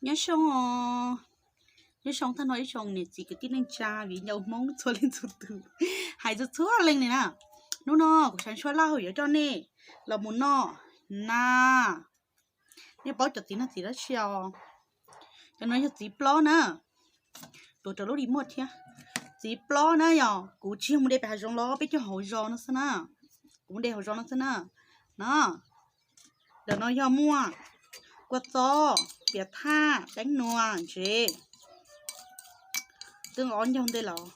Nyob zoo os, nyob zoo tag nrho ib tsoom niam txiv kwv tij neej tsa viv ncaus Hmoob txhua leej txhua tus, hais txhua txhua leej li na. Hnub no kuv Sav Ntsuag Lauj yuav coj nej los mus noj na. Nej paub cov txiv no txiv dab tsi os? Cov no yog txiv plob na. Tuav rawv lub ris muag thiab. Txiv plob na yog kuv tsis yog mus de pem hav zoov los, peb cog hauv zos no xwb na. Kuv mus de hauv zos no xwb na. No, ntawm no yog muaj kua txob, piam thaj, teeb nuas, ntsev, twb ob ncaug ntej los.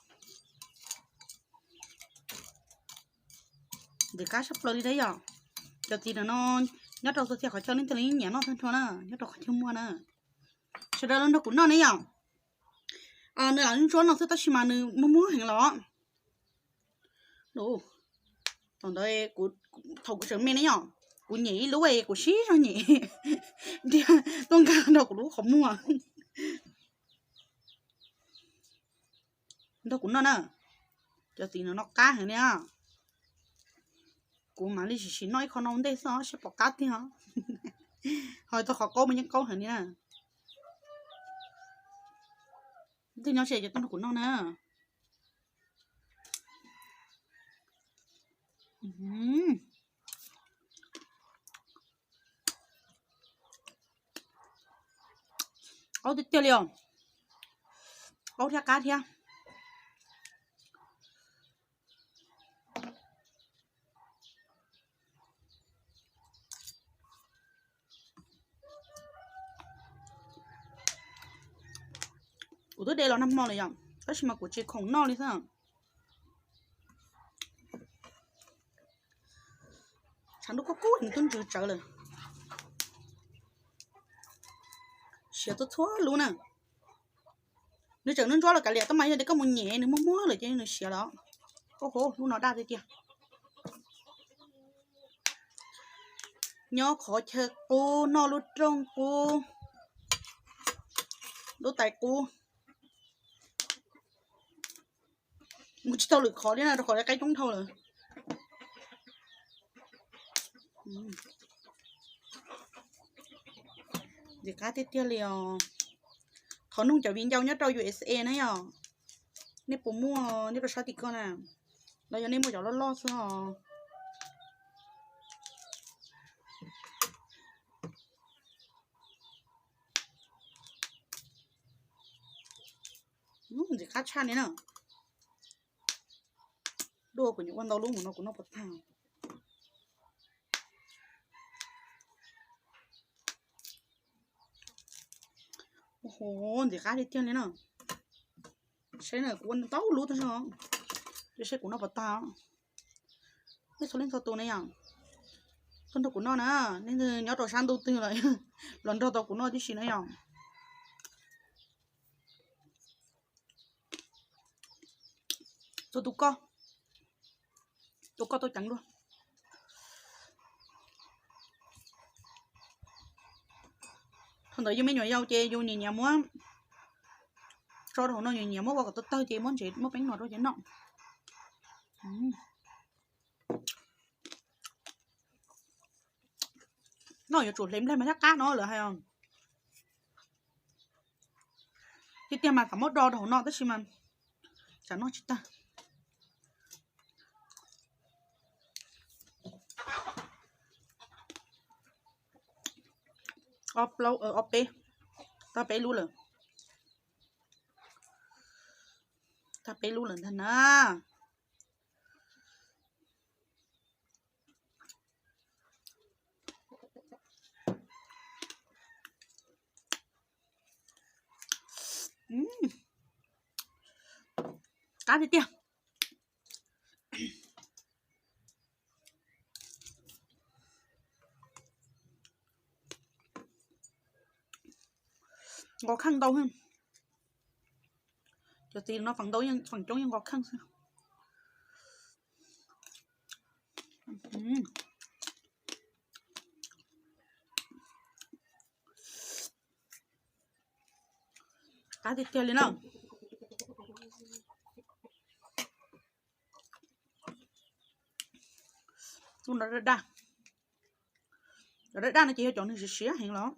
Ntxim qab tshaj plaws li thiab yom. Cov txiv ntawm no nyob rau txhua txhia qhov chaw leej twg los yeej nyiam noj tag nrho na, nyob rau qhov chaw muaj na. Sawv daws los nrog kuv noj ne yom. Nws lam ntsuab no xwb tab sis mas nws muag muag heev los. Thaum ntawd, thaum kuv tseem me ne yom, kuv nyem ib lub kuv sib zog nyem, ntiag tuaj nkag rau kuv lub qhov muag. Nrog kuv noj na, cov txiv no qab heev li. Kuv mam li sim sim noj ib qho no ua ntej xwb seb puas qab tiag. Ho tau qhov qaub mas yeej qaub heev li na. Twg nyob ze ces tuaj nrog kuv noj na. Qaub tiag tiag li os. Qaub thiab qab thiab. Kuv twb de los nag hmo lawm yom, tab sis mas kuv tsis khoom noj li xwb. Tshav ntuj kub kub nws twb ntsws tsawv lawm. Siav txhua txhua lub na. Nws tseem ntsuab los kav liam tab mas yog tias koj mus nyem nws muag muag lawm ces nws siav lawm. Ub, lub no daj tiag tiag. Nyob qhov chaw qub, noj lub rooj qub, lub tais qub. Mus tsis tau lwm qhov li na, rau qhov qaib coob dhau lawm. Ntxim qab tiag tiag li os. Thov noog cov viv ncaus nyob rau U S A na yom, nej puas muaj nyob rau sab tim ko na, los yog nej muaj cov loj loj xwb os. Ntxim qab tshaj li na. Dua kuv nyuam ua ntau lub mus no kuv noj puas tag. Ntxim qab tiag tiag li na. Saib na, kuv ua ntau lub tag zog, ces saib kuv noj puas tag. Nej txhua leej txhua tus ne yom, tuaj nrog kuv noj na, nej nyob rau sab ntuj twg los los nrog tau kuv noj tib si na yom. Txhua tus koj, tus koj tau ceev dua. Thaum ntawd yus me nyuam yaus ces yus nyiam nyiam muab tso rau hauv no, nyiam nyiam muab ua kom tawg tawg ces muab ntsev muab peeb no rau ces noj. Noj yuav tsum hle nplaig mas thiaj qab no lawm hais. Tiag tiag mas kam muab do rau hauv no tab sis mas tsam noj tsis tag. Ob plaub, ob peb, tag peb lub lawm. Tag peb lub lawm ntag na. Qab tiag tiag. Nqos kheej ntau. Cov txiv no feem ntau, feem coob yeej nqos kheej xwb. Qab tiag tiag li na. Tus no daj daj. Cov daj daj no ces yog cov nws siav siav heev los.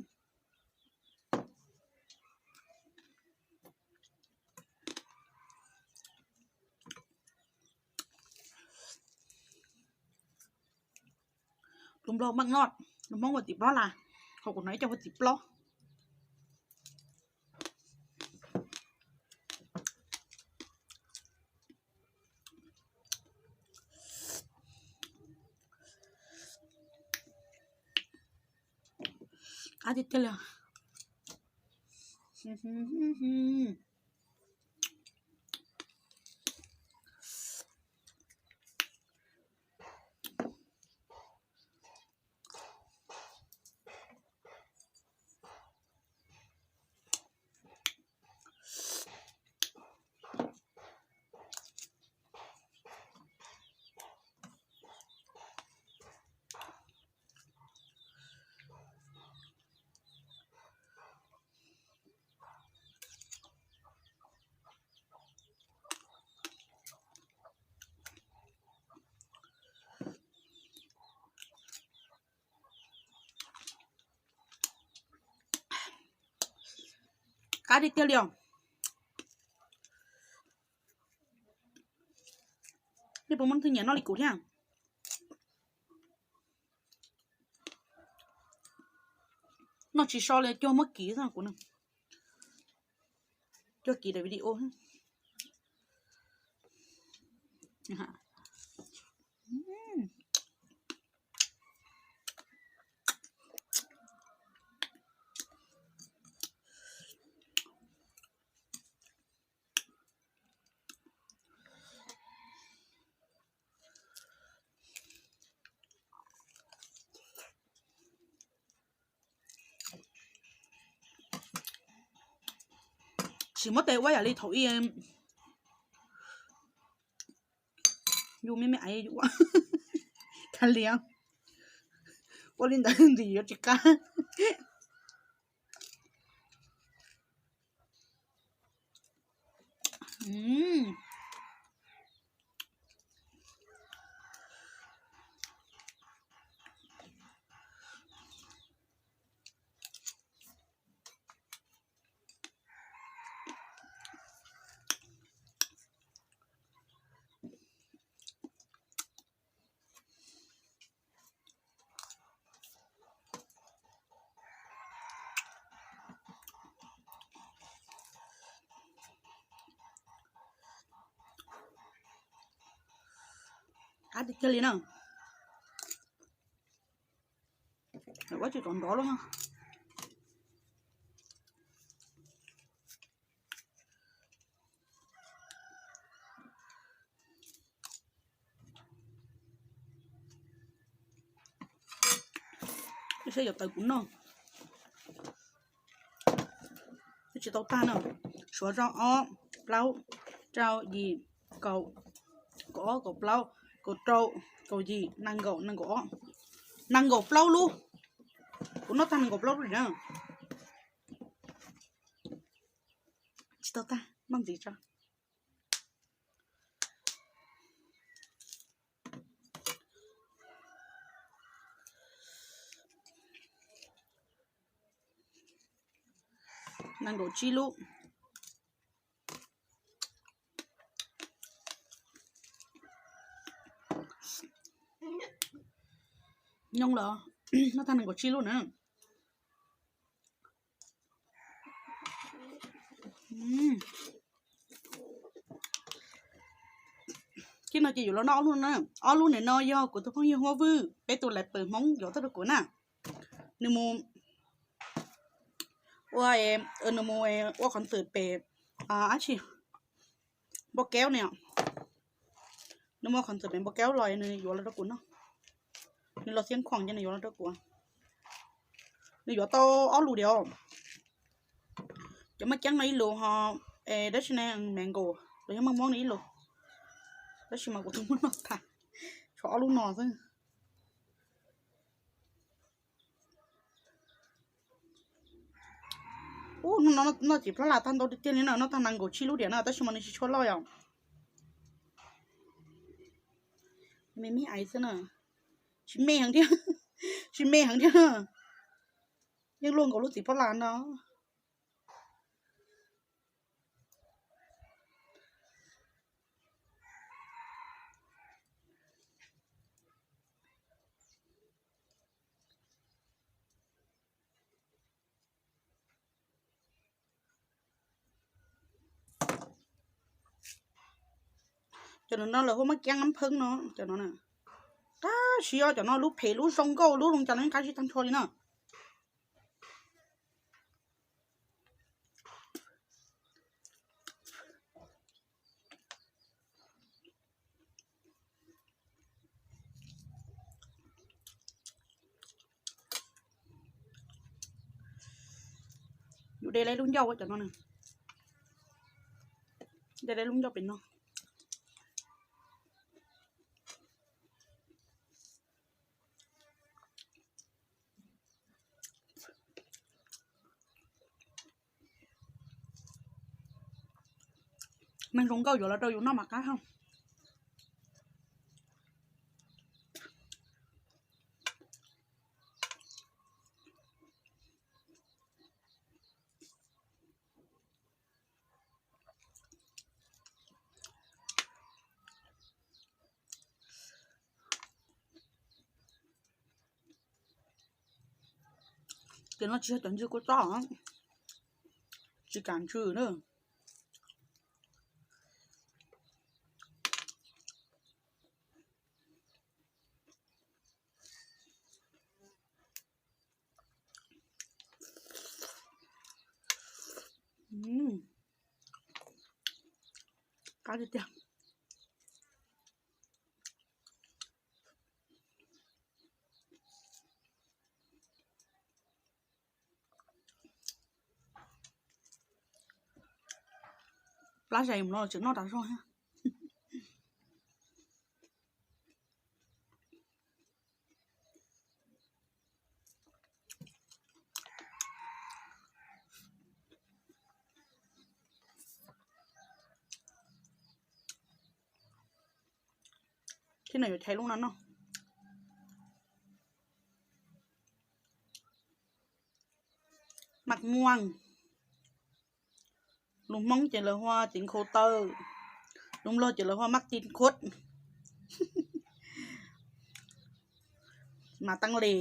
Tus nplog meej noj, tus Hmoob ua tim plob las, ho kuv hnov ib co ua tim plob. Qab tiag tiag li. Qab tiag tiag li os. Nej puas muaj leej twg nyiam noj li kuv thiab? Noj tsis so li, cuag muab kiv xwb kuv na. Cuag kiv daim video. Tsis muab tes ua yam li thaum ub. Yus me me aiv yus ua, kav liam, ua li ntawd ntxim yuav tsis qab. Qab tiag tiag li na. Ua tsis tau nrov lawm. Saib yuav tawm kuv noj. Twb tsis tau tag na. Suav zog ob, plaub, rau, yim, kaum, kaum ob, kaum plaub, kaum rau, kaum yim, nees nkaum, nees nkaum ob, nees nkaum plaub lub. Kuv noj tag nees nkaum plaub lub li na. Tsis tau tag, noj ntxiv tso. Nees nkaum tsib lub. Nyob los noj tag nees nkaum tsib lub na. Kiag no ces yuav los noj ob lub na. Ob lub ntawm no yog kuv tus phooj ywg Huab Vwj, peb tus lawv pawg Hmoob yuav tuaj rau kuv na. Nws mus ua, nws mus ua qhov ntxwm pem, ab tsi, Npau Keub ne. Nws muaj qhov ntxwm pem Npau Keub los nws yuav los rau kuv noj. Nws los Xiab Khuam ces nws yuav los rau kuv. Nws yuav tau ob lub diam. Cov maj ceeb no ib lub ho, dab tsi ne, mango, los yog maj muab no ib lub. Tab sis mas kuv twb muab noj tag, tshuav ob lub no xwb. Ub, hnub no noj txiv plab las tag ntau tiag tiag li na, noj tag nees nkaum tsib lub diam na, tab sis mas nws tsis tshua loj yom. Me me aiv xwb na, tsis me heev thiab, tsis me heev thiab. Yeej luaj nkaus lub txiv plab las no. Cov no lawv hu maj kiab nab pheeb no, cov no na. Tab sis cov no lub phem lub zoo nkauj lub zoo cas no yeej qab zib tag nrho li na. Yus de lub ncauj cov no, de lub ncauj pem no. Neeg zoo nkauj yuav los rau yus noj mas qab heev. Ces no tsis yog cov ntswg kua txob, tsis kam ntswg na. Qab tiag tiag. Plab zais mus no tseem noj tas zog thiab. Thiab no yuav thaiv lub no noj. Mas muaj, lus Hmoob ces lawv hu txiv nkhaus taw, lus Nplog ces lawv hu mas txiv nkhaus, mas teeb li.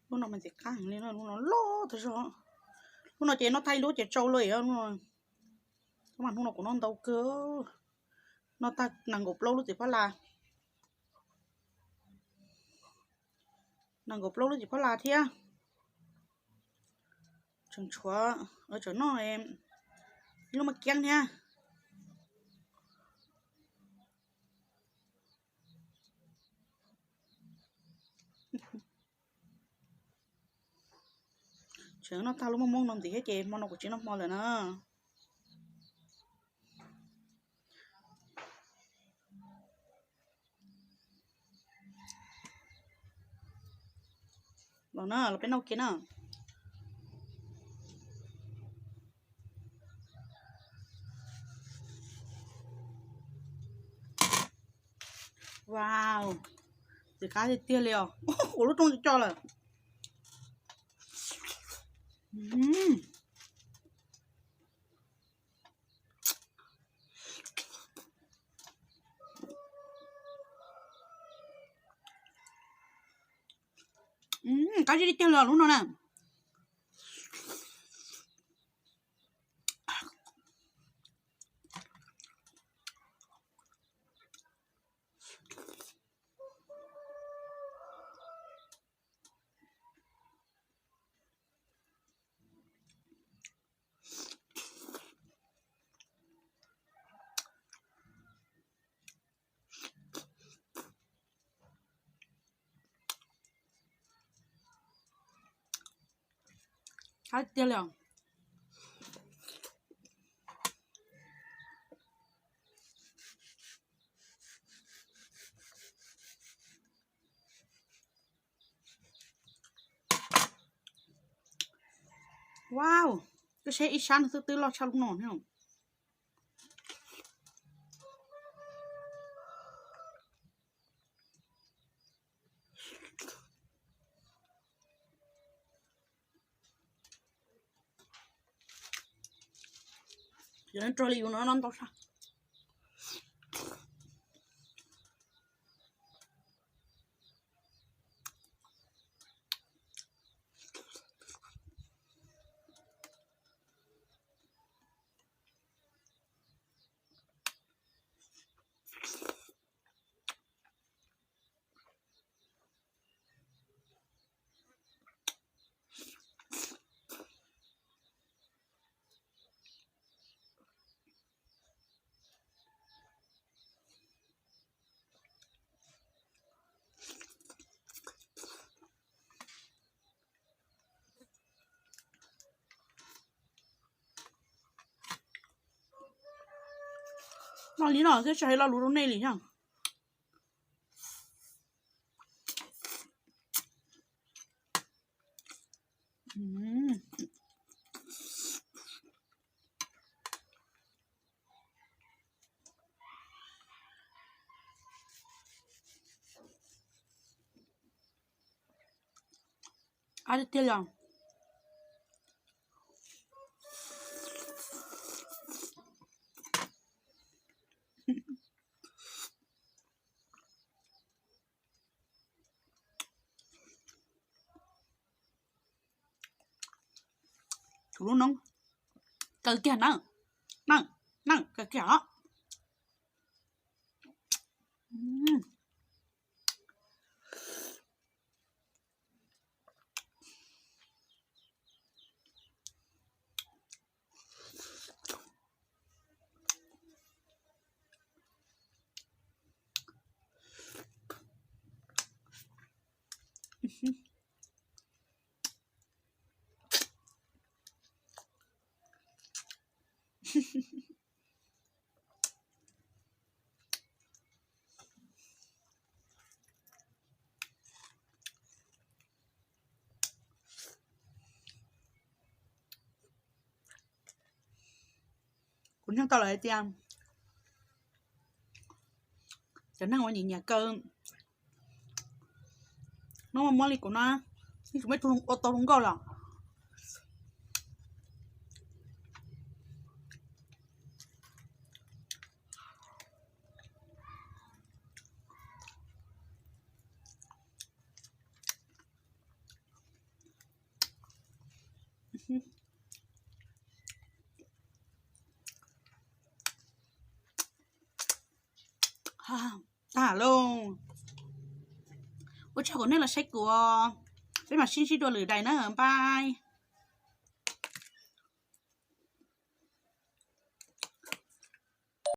Lub no mas ntxim qab li, lub no loj tas zog. Lub no ces noj tag ib lub ces tsau li. Mas hnub no kuv noj ntau kawg, noj tag nees nkaum plaub lub txiv phab las, nees nkaum plaub lub txiv phab las thiab. Tseem tshuav, tseem noj ib lub maj kiab thiab. Tseem noj tag lub maj moob no ntxiv thiab ces hmo no kuv tsis noj hmo lawm na. Los na, los peb noj kiag na. Wow, ntxim qab tiag tiag li os. Ua lub rooj co lawm. Qab zib tiag li os lub no na. Qab tiag li os. Wow, koj saib ib sab no twb twb loj tshaj lub no thiab. Yog rau li yus no no ntau sab. Noj li no xwb tsis hais lo lus rau nej li na. Ab tiag tiag yog. Kuv lub noob kaw kiag na, na, na kaw kiag os. Kuv nyob tau lawm hais tias cov neeg uas nyiam nyiam kaw noob mos mos li kuv no, yeej tsis muaj ib tug ua tau zoo nkauj los. Tag lauj. Ua tsaug uas nej los saib kuv, peb mam sib ntsib dua lwm daim na, bye.